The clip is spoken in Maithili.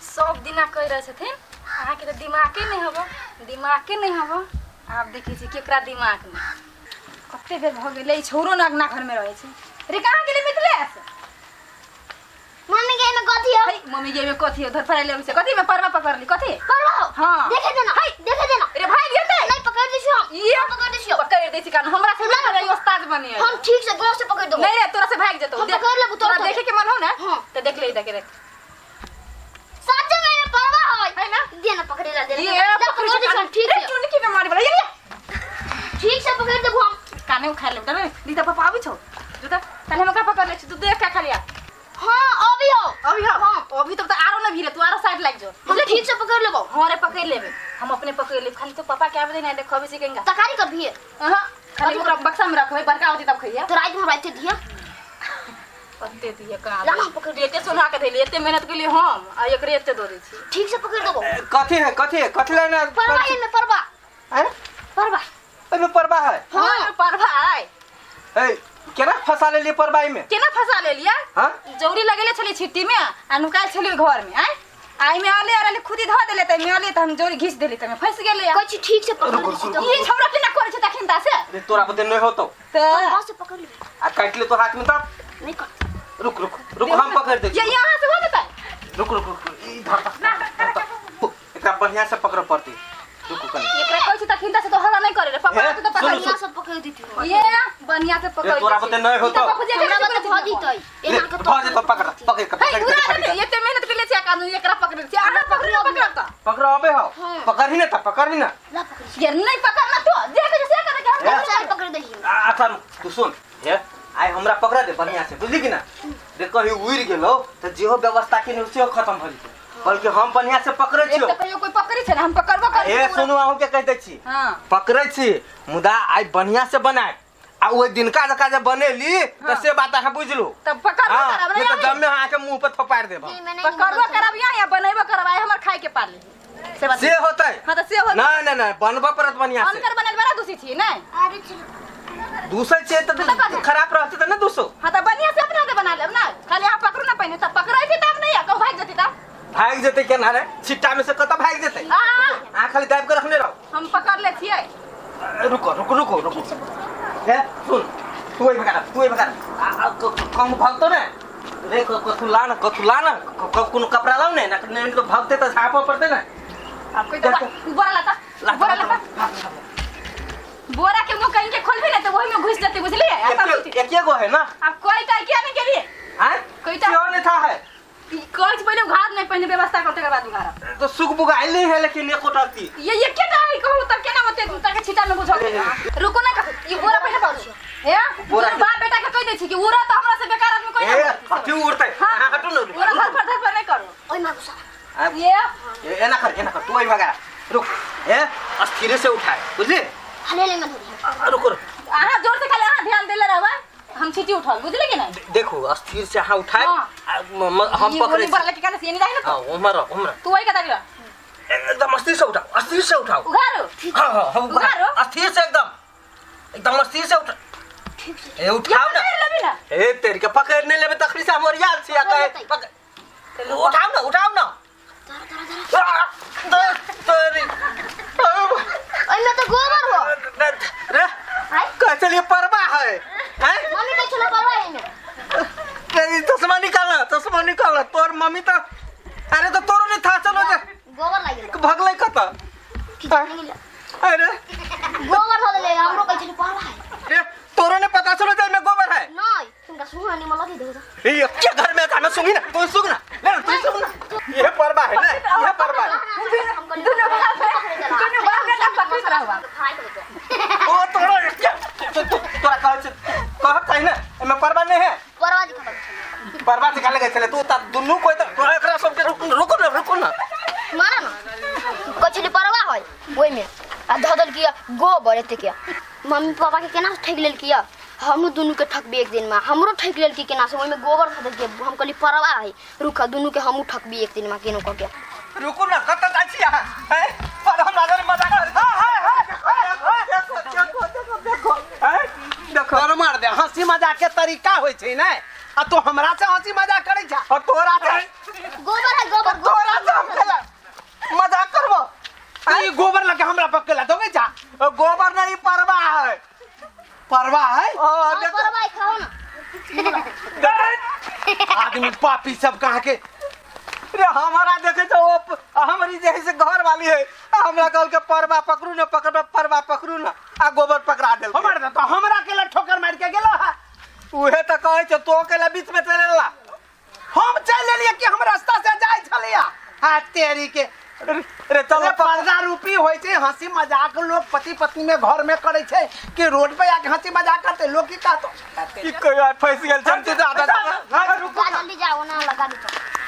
सब दिना कहि रहल छथिन अहाँके तऽ दिमागे नहि हबो, दिमागे नहि हबो। आब देखै छी केकरा दिमाग नहि। कते बेर भऽ गेलै, ई छौरो ने अङ्गना घरमे रहै छै। रे कहाँ गेलै मिथिलेश? मम्मी के में कथी हो? है मम्मी गे में कथी हो? धरफड़ाइ लगै छै। कथी में परवा पकड़ली? कथी परवा हो? हाँ। देखे देना, देखे देना। रे भाग जेतै। नहीं, पकड़ दै छियो हम। ये हम पकड़ दै छियो। पकड़ दै छी, कारण हमरा से ना रही उस्ताद बनी हम ठीक से गौर से पकड़ देबो। नहीं रे, तोरा से भाग जेतौ। हम पकड़ लेबो तोरा तोरा। देखे के मन हो ना? हाँ। त देख ले, देख ले। सच में ये परवा हो। है ना? दे ना, पकड़े ला दे। ये पकड़ दै छियो ठीक रे से। चुनकी में मारी वाला ये। ठीक से पकड़ देबो हम। काने उखाड़ लेब तने रीता पापा आबै छौ जो त ताले हम ओकरा पकड़ ले छी, तू देख का खाली आ। हाँ, अभी हो। अभी हो। हाँ। अभी तब तो आरो न भीरे, तू आरो साइड लाग जो। हम ठीक से पकड़ लेबो। हाँ रे, पकड़ लेबे, हम अपने पकड़ लेब। खाली तो पापा के आबे दे ना, देखबे छी केंगा। तकारी कर भी। हां, खाली ओकरा बक्सा में रखबे, बड़का होती तब खइया। तो रात में हम रात दिया। पत्ते दिए का? ला, हम पकड़। एते सोना के धैली, एते मेहनत केली हम आ एकरे एते दो दै छी। ठीक से पकड़ देबो। कथी है? कथी है? कथी लेना? परवा में परवा। हैं? परवा। एमे परवा है? हाँ, परवा है। ए, केना फंसा लेलिए परवा में? केना फंसा लेलिए? हाँ? जौरी लगेले छली छिट्टी में आ नुकायल छली घर में। आय आई में आले आले खुदी धो देले त में आले त हम जौरी घिस देली त में फंस गेले। कहै छी ठीक से पकड़ रुको, लै छी रुको, तऽ। ई छौड़ा केना करै छै तखन ता से? अरे तोरा बते नहीं होतो। त हम बस से पकड़ लेबै। आ काट ले तो हाथ में तब। नहीं कट। रुक रुक रुक, हम पकड़ दे। ये यहाँ से हो जतै। रुक रुक रुक, ई धर धर, धर। एकरा बढ़िया से पकड़ पड़ती, रुकू कनी। एकरा कहै छी तखन ता से तो हल्ला नहीं करे रे, पकड़ हे, त पकड़। सुन, बढ़िया से पकड़ देती हूँ। ये बढ़िया से पकड़। ए, तोरा बते नहीं होतो। हमरा बते भऽ जेतै। एना के भऽ जेतौ, पकड़ पकड़ के, हे पकड़ उड़ा के। दे, एते मेहनत केले छी कानू, एकरा पकड़ छी, अहाँ पकड़ पकड़ त। पकड़ अबे हो? हाँ। पकड़ ही ना त, पकड़ ही ना। ला पकड़। ये नहीं पकड़ना तो जे कहे से करे के हम। हे। सारे पकड़ दही। अच्छा तू सुन, हे आइ हमरा पकड़ा दे बढ़िया से, बुझली कि ना? देख कहीं उड़ गेलो त जेहो व्यवस्था के सेहो खत्म भ जेतै, बल्कि हम बढ़िया से पकड़ै एक छियो। तऽ कहियो कोई पकड़ै छै ने, हम पकड़बो करै ए छी। सुनू, अहूँ के कहि दै छी। हाँ। पकड़ै छी मुदा आइ बढ़िया से बनाए आ ओहि दिनका जकाँ जे बनेली तऽ से बात अहाँ बुझलू। तब पकड़बो हाँ, करब नहीं रे। तऽ जम्मे अहाँके मुंह पर थपारि देब हम। नहीं, मैं नहीं पकड़बो करब या बनेबो करब, आइ हमर खाय के पाली से बात। से होतै? हाँ तऽ से होतै। नहीं नहीं नहीं, बनबऽ पड़त बढ़िया से। अनकर बनल बड़ा दूसी छी नहीं? अरे चलो। दूसै छियै तऽ तऽ कथी? खराब रहतै तऽ नहि दूसो। हाँ तऽ बढ़िया से अपना से बना लेब ना, खाली अहाँ पकड़ू ना पहिने, तब पकड़ै छी तब नहीं कहू भागि जेती तब। भागि जेतै केना रे? छिट्टा में से कतऽ भागि जेतै? आ, अहाँ खाली दाबि कऽ रखने रहू। हम पकड़ ले छियै। रुको रुको रुको रुको, हे सुन, तू ओहि भगा, तू ओहि भगा। आ आ, कम भगतो ने रे, कथू ला ना, कथू ला ना, कोनो कपड़ा लाउ ने ना, नहीं तो भगते तऽ झाँपऽ पड़तै ने। आब कोई तो बोरा लाता, बोरा लाता। बोरा के मुंह कहीं के खोलबी ना तो वही में घुस जाते, बुझलिए? आ सब कुछ। एके गो है ना? अब कोई का क्या नहीं के लिए। हैं? कोई तो- क्यों नहीं था है? ई कहै छी पहिले उघार नहीं, पहिले व्यवस्था करते के बाद उघार। तो सुख बुगाइल नहीं है लेकिन एको टर्ती। ये के ना है कहू तब केना होते तक छिटा में बुझल। रुको ना, कहू ई बोरा पहिले पाऊ हे। बोरा के- बाप बेटा के कह दे छी कि उड़ा तो हमरा से बेकार आदमी कोई ए ना। हटू, उड़तै। हाँ। अहाँ हटू ने। उड़ा धर पर, धर पर नहीं करो। ओहि मागो सारा। ये एना कर, एना कर, तू वही भगा, रुक। ए अस्थिरे से उठाए, बुझली? हले ले में धरी। रुको रुको। अहाँ जोर से खाली अहाँ ध्यान देले रहबै, हम छीटी उठल, बुझली कि नहीं? देखो अस्थिर से अहाँ उठाए। हाँ। आ, हम ई पकड़े गोली छी। बोरा लेके काने से एनी जाहि ना। हाँ, उम्हर रह, उम्हर। तू वही कता रह। एकदम अस्थिर से उठाओ, अस्थिर से उठाओ। उघारो। हाँ हाँ हम उघारो। अस्थिर से, एकदम एकदम अस्थिर से उठा। ठीक से। ए उठाओ ना। पकड़ लेबी ना। ए तेरी के पकड़ नहीं लेबे तखनी से हम ओरियाल छी आ कहे पकड़ लेतै। पकड़, उठाओ ना, उठाओ ना। धर धर धर। आ, तेरी ओहिमे तऽ गोबर हो। रे आय। कह चलिए परवा है, हैं? मम्मी कहै छलो परवा एहिमे। तेरी चश्मा निकाल, चश्मा निकाल। तोर मम्मी तो, अरे तो तोरो नहीं था चलो जे गोबर लागि गेल। भगलै कत? अरे गोबर धऽ देलै, हमरो कहै छलै परवा है। रे तोरो ने पता चलो जाए में गोबर है? नहीं, तुमका सुहा नहीं मला दे दो। ये के घर में था, मैं सुनी ना, तू सुन ना, ले ना, तू सुन ना। ये परवा है ना, ये परवा है। दुनू बाप दुनू बाप बेटा पकड़ित रहबा। ओ तोरो तो तोरा कहै छै, कहब चाही ना एमे परवा नहीं है। परवा दिखा छलै। परवा दिखा लगे छले तू त दुनू कोई त तोरा एकरा सबके रुक, रुको ना, रुको ना। मारा ना, कहै छलै परवा है ओहिमे आ धऽ देलकै गोबर एते के। मम्मी पापा के केना ठकि लेलकै? हमहूँ दुनू के ठकबी एक दिन में। हमरो ठकि लेलकै केना से, ओहिमे गोबर धऽ देलकै। हम कहली परवा है, रुक, दुनू के हमहूँ ठकबी एक दिन में केनो कऽ के। रुकू ना, कतऽ जाइ छी अहाँ? हैं? पर हमरा लग मजाक करै छी। देखो, देखो, देखो, देखो, हैं? देखो। तोर मार दे, हंसी मजाक के तरीका होइ छै ने, आ तू हमरा से हंसी मजाक करै छा? और तोरा से गोबर है, गोबर। तोरा से हम आदमी पापी सब कहाँ के। रे हमारा देखे तो ओ हमारी जे है से घर वाली है, आ हमरा कहल के परवा पकड़ू ना, पकड़ परवा पकड़ू ना, आ गोबर पकड़ा देल। हमर तो हमरा के ला ठोकर मार के गेलो है। उहे त कहै छै तो के ला बीच में चले ला। हम चल लेलिए कि हम रास्ता से जाय छलिया। हा तेरी के। रे चल चलो पर्दा रूपी होय छै, हंसी मजाक लोग पति पत्नी में घर में करे छै कि रोड पे आके हंसी मजाक करते लोग की कहतो। की कहियो आइ फंस गेल छम तू दादा। जा जल्दी जाओ ना लगा दो।